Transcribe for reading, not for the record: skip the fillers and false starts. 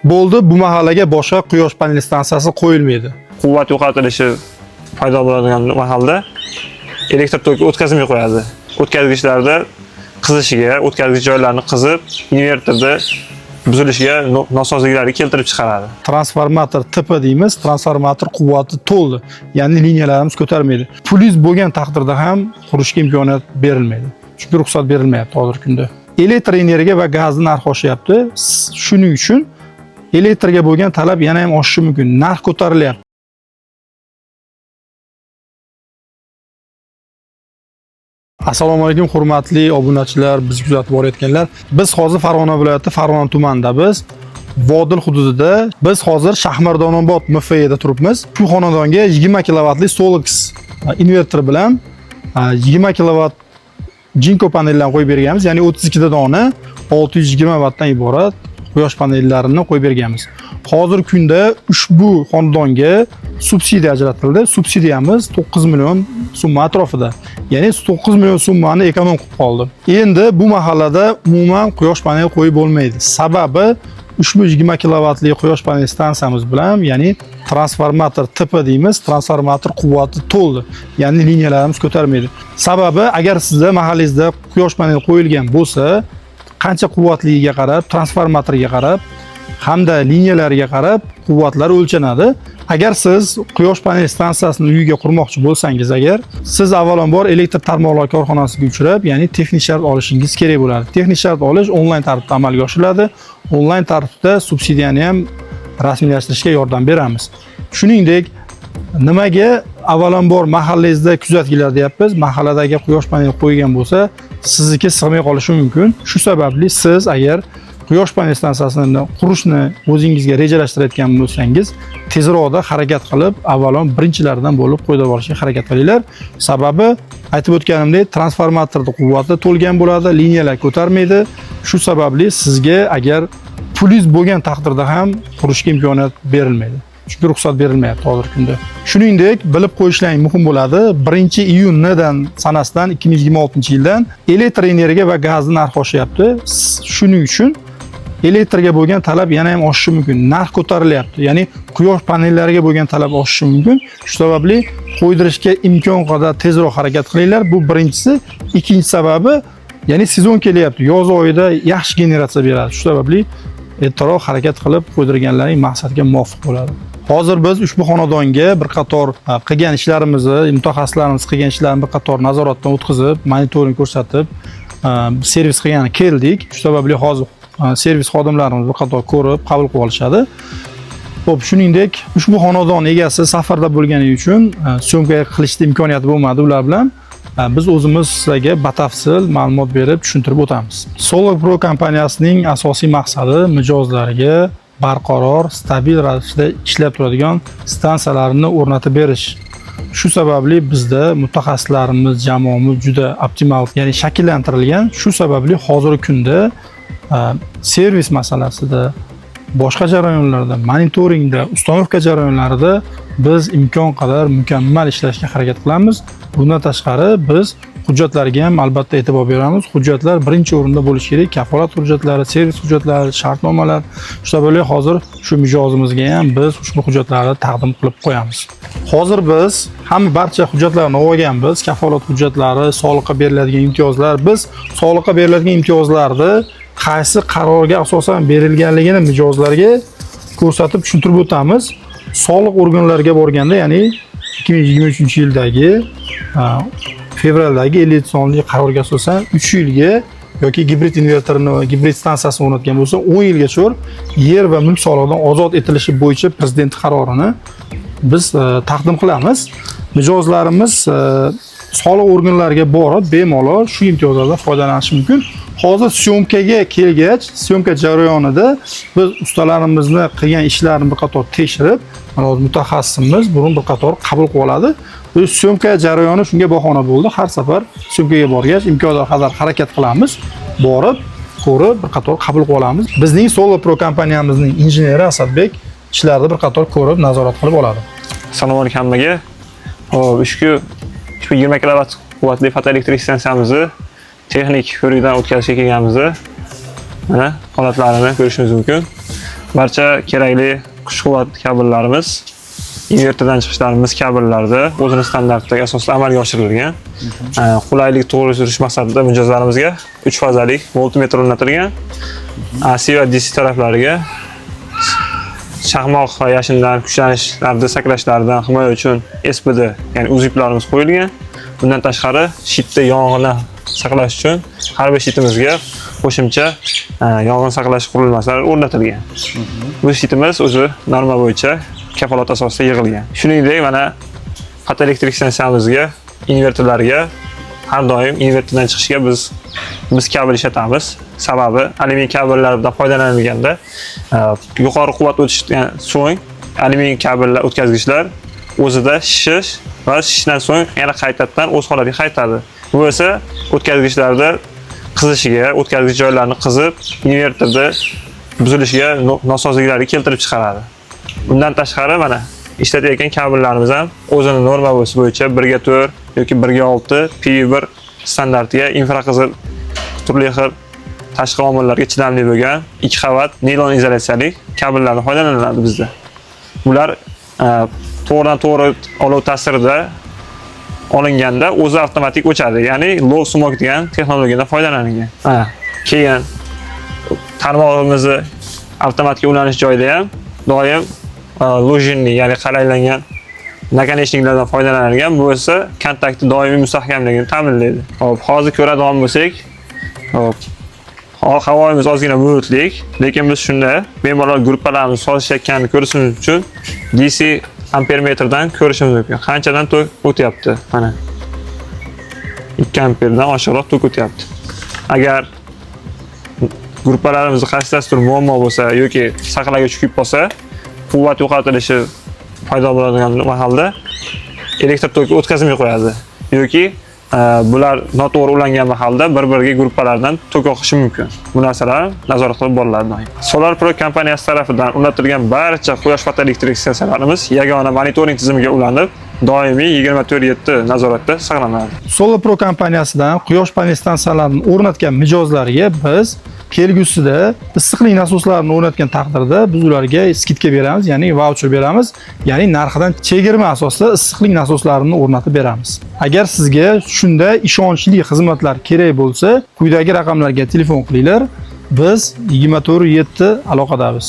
Bo'ldi, bu mahallaga boshqa quyosh panel stansiyasi qo'yilmaydi. Quvvat yo'qotilishi paydo bo'ladigan mahalda elektr toki o'tkazmay qo'yadi. O'tkazgichlarda qizishiga, o'tkazgich joylarni qizib, invertorda buzilishiga, nosozliklarga keltirib chiqaradi. Transformator TP deymiz, transformator quvvati to'ldi. Ya'ni liniyalarimiz ko'tarmaydi. Pulingiz bo'lgan taqdirda ham qurishga imkoniyat berilmaydi. Chunki ruxsat berilmayapti hozirgi kunda. Elektr energiya va gazni narxi oshyapti. Shuning uchun elektrga bo'lgan talab yana ham oshishi mumkin. Narx ko'tarilyapti. Assalomu alaykum, hurmatli obunachilar, bizni kuzatib borayotganlar. Biz hozir Farg'ona viloyati Farg'ona tumanida biz. Vodil hududida biz hozir Shahmardonobod MFEda turibmiz. Shu xonadonga 20 kilovatli Solax invertor bilan 20 kilovat Jinko panellarni qo'yib berganmiz. Ya'ni 32 ta dona 620 vattdan iborat quyosh panellarini qo'yib berganmiz. Hozirgi kunda ushbu xonadonga subsidiya ajratildi. Subsidiyamiz 9 million summa atrofida. Ya'ni 9 million summani ekonom qilib qoldi. Endi bu mahallada umuman quyosh paneli qo'yib bo'lmaydi. Sababi ushbu 20 kilovatli quyosh panel stansiyamiz bilan, ya'ni transformator TP deymiz, transformator quvvati to'ldi. Ya'ni liniyalarimiz ko'tarmaydi. Sababi agar sizda mahallangizda quyosh paneli qo'yilgan bo'lsa, qancha quvvatligiga qarab, transformatorga qarab hamda liniyalariga qarab quvvatlar o'lchanadi. Agar siz quyosh panel stansiyasini uyiga qurmoqchi bo'lsangiz, agar siz avvalambor elektr tarmoqlar korxonasiga uchrab, ya'ni texnik shart olishingiz kerak bo'ladi. Texnik shart olish onlayn tartibda amalga oshiriladi. Onlayn tartibda subsidiyani ham rasmiylashtirishga yordam beramiz. Shuningdek, nimaga avvalambor mahallangizda kuzatgilar deyapmiz? Mahallada agar quyosh paneli qo'ygan bo'lsa, sizniki sig'may qolishi mumkin. Shu sababli siz agar quyosh panel stansiyasini qurishni o'zingizga rejalashtirayotgan bo'lsangiz, tezroqda harakat qilib, avvalom birinchilardan bo'lib qo'yib olishga harakat qilinglar. Sababi aytib o'tganimdek, transformatorning quvvati to'lgan bo'ladi, liniyalar ko'tarmaydi. Shu sababli sizga agar pulingiz bo'lgan taqdirda ham qurishga imkoniyat berilmaydi. Chunki ruxsat berilmayapti hozirgi kunda. Shuningdek, bilib qo'yishlaring muhim bo'ladi. 1-iyundan sanasidan 2026-yildan elektr energiya va gazni narxi oshyapti. Shuning uchun elektrga bo'lgan talab yana ham oshishi mumkin. Narx ko'tarilyapti. Ya'ni quyosh panellariga bo'lgan talab oshishi mumkin. Shu sababli qo'ydirishga imkon qadar tezroq harakat qilinglar. Bu birinchisi. Ikkinchi sababi, ya'ni sezon kelyapti. Yoz oyida yaxshi generatsiya beradi. Shu sababli ertaroq harakat qilib qo'ydirganlaring maqsadga muvofiq bo'ladi. Hozir biz ushbu xonadonga bir qator qilgan ishlarimizni, mutaxassislarimiz qilgan ishlarni bir qator nazoratdan o'tkazib, monitoring ko'rsatib, servis qilgani keldik. Shu sababli hozir servis xodimlarimiz bir qator ko'rib, qabul qilib olishadi. Xo'p, shuningdek, ushbu xonadon egasi safarda bo'lgani uchun syomka qilishda imkoniyati bo'lmadi ular bilan. Biz o'zimiz sizlarga batafsil ma'lumot berib, tushuntirib o'tamiz. Solar Pro kompaniyasining asosiy maqsadi mijozlarga barqaror, stabil ravishda ishlab turadigan stansiyalarni o'rnatib berish. Shu sababli bizda mutaxassislarimiz, jamoamiz juda optimal, ya'ni shakllantirilgan. Shu sababli hozirgi kunda servis masalasida, boshqa jarayonlarda, monitoringda, установка jarayonlarida biz imkon qadar mukammal ishlashga harakat qilamiz. Bundan tashqari biz hujjatlarga ham albatta e'tibor beramiz. Hujjatlar birinchi o'rinda bo'lishi kerak. Kafolat hujjatlari, servis hujjatlari, shartnomalar. Shu sababli hozir shu mijozimizga ham biz ushbu hujjatlarni taqdim qilib qo'yamiz. Hozir biz hamma barcha hujjatlarni olganmiz. Kafolat hujjatlari, soliqqa beriladigan imtiyozlar. Biz soliqqa beriladigan imtiyozlarni qaysi qarorga asosan berilganligini mijozlarga ko'rsatib tushuntirib o'tamiz. Soliq organlariga borganda, ya'ni 2023-yildagi fevraldagi 50 sonli qarorga asosan 3 yilga yoki gibrid invertorini, gibrid stansiyasini o'rnatgan bo'lsa, 10 yilgacha yer va mulk solig'idan ozod etilishi bo'yicha prezident qarorini biz taqdim qilamiz. Mijozlarimiz soliq organlariga borib bemalol shu imtiyozlardan foydalanishi mumkin. Hozir syomkaga kelgach, syomka jarayonida biz ustalarimizni qilgan ishlarini bir qator tekshirib, mana hozir mutaxassisimiz buni bir qator qabul qilib oladi. Bu syomka jarayoni shunga bahona bo'ldi. Har safar syomkaga borgach imkon qadar harakat qilamiz, borib, ko'rib bir qator qabul qilib olamiz. Bizning Solar Pro kompaniyamizning injeneri Asadbek ishlarni bir qator ko'rib, nazorat qilib oladi. Assalomu alaykum hammaga. Xo'p, ushbu 20 kilovat quvvatli fotoelektrik stansiyamizni texnik ko'rikdan o'tkazishga kelganmiz. Mana holatlarini ko'rishimiz mumkin. Barcha kerakli kuch-quvvat kabellarimiz, invertordan chiqishlarimiz kabellarda o'zini standartiga asosida amalga oshirilgan. Qulaylik tug'dirish maqsadida mijozlarimizga 3 fazalik voltmetr o'rnatilgan. AC va DC taraflariga chaqmoq va yashindan kuchlanishlarda sakrashlardan himoya uchun SPD, ya'ni uziblarimiz qo'yilgan. Bundan tashqari, щит da yong'indan saqlash uchun har bir щит imizga qo'shimcha yong'in saqlash qurilmalari o'rnatilgan. Bu щит imiz o'zi norma bo'yicha kafolat asosida yig'ilgan. Shuningdek, mana fotoelektrik stansiyamizga, invertorlarga har doim invertordan chiqishga biz kabel ishlatamiz. Sababi alyumin kabellardan foydalanilganda yuqori quvvat o'tishdan so'ng alyumin kabellar, o'tkazgichlar o'zida shishish va shishishdan so'ng yana qaytadan o'z holatiga qaytadi. Bu esa o'tkazgichlarda qizishiga, o'tkazgich joylarini qizib, invertorda buzilishiga, nosozliklarga keltirib chiqaradi. Bundan tashqari, mana ishlatayotgan kabellarimiz ham o'zini normasi bo'yicha 1:4 yoki 1:6 PV1 standartiga, infraqizil, turli xil tashqi omillarga chidamli bo'lgan ikki qavat neylon izolyatsiyali kabellardan foydalaniladi bizda. Bular to'g'ridan to'g'ri olov ta'sirida olinganda o'zi avtomatik o'chadi. Ya'ni low smoke degan texnologiyadan foydalanilgan. Ha, keyin tarmog'imizni avtomatik ulanish joyida ham doim лужинный, ya'ni qalaylangan наконечник lardan foydalanilgan. Bu esa kontaktni doimiy mustahkamligini ta'minlaydi. Xo'p, hozir ko'radigan bo'lsak, xo'p, havoimiz ozgina bulutlik, lekin biz shunda bemalol gruppalarimiz sozishayotganini ko'rishimiz uchun DC ampermetrdan ko'rishimiz mumkin. Qanchadan tok o'tyapti? Mana. 2 amperdan oshiqroq tok o'tyapti. Agar gruppalarimizni qaysidir muammo bo'lsa yoki saqlagich kuyib qolsa, quvvat yo'qotilishi paydo bo'ladigan mahalda elektr toki o'tkazmay qo'yadi yoki bular noto'g'ri ulangan mahalda bir-biriga gruppalardan tok oqishi mumkin. Bu narsalar nazorat qilib boriladi doim. Solar Pro kompaniyasi tarafidan o'rnatilgan barcha quyosh fotoelektrik stansiyalarimiz yagona monitoring tizimiga ulanib, doimiy 24/7 nazoratda saqlanadi. Solar Pro kompaniyasidan quyosh panel stansiyalarini o'rnatgan mijozlarga biz kelgusida issiqlik nasoslarini o'rnatgan taqdirda biz ularga скидка beramiz, ya'ni vaucher beramiz, ya'ni narxidan chegirma asosida issiqlik nasoslarini o'rnatib beramiz. Agar sizga shunda ishonchli xizmatlar kerak bo'lsa, quyidagi raqamlarga telefon qilinglar. Biz 24/7 aloqadamiz.